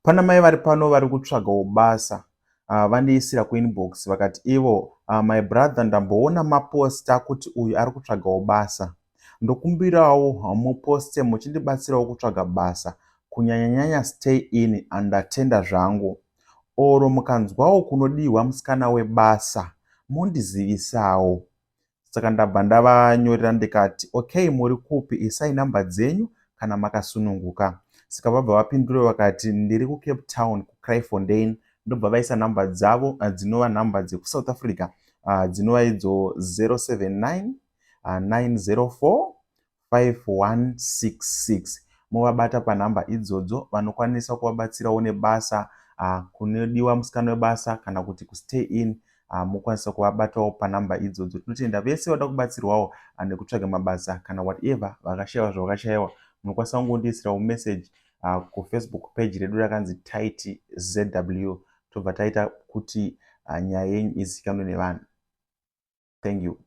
Pana mai vari pano vari kutsvagawo basa. Vandiisira kuinbox vakati ivo, "My brother, ndamboona maposta kuti uyu ari kutsvagawo basa. Ndokumbirawo muposte muchindibatsirawo kutsvaga basa, kunyanyanyanya stay in. Ndatenda zvangu. Oro mukanzwawo kunodiwa musikana webasa, mondizivisawo." Saka ndabva ndavanyorera ndikati, "Okay, muri kupi? Isai namba dzenyu kana makasununguka." Saka vabva vapindura vakati, "Ndiri kuCape Town, kuKraaifontein." Ndobva vaisa namba dzavo, dzinova nhamba dzekuSouth Africa, dzinova idzo 079 904 5166. Movabata panhamba idzodzo, vanokwanisa kuvabatsirawo nebasa, kunodiwa musikana webasa kana kuti kustay in. Mokwanisa kuvabatawo panhamba idzodzo. Tinotenda vese vada kubatsirwawo nekutsvaga mabasa kana whatever, vakashayiwa zvavakashayiwa, munokwanisa kungondiisirawo message kuFacebook page redu rakanzi Taiti ZW, tobva taita kuti nyaya yenyu izikanwe nevanhu. Thank you.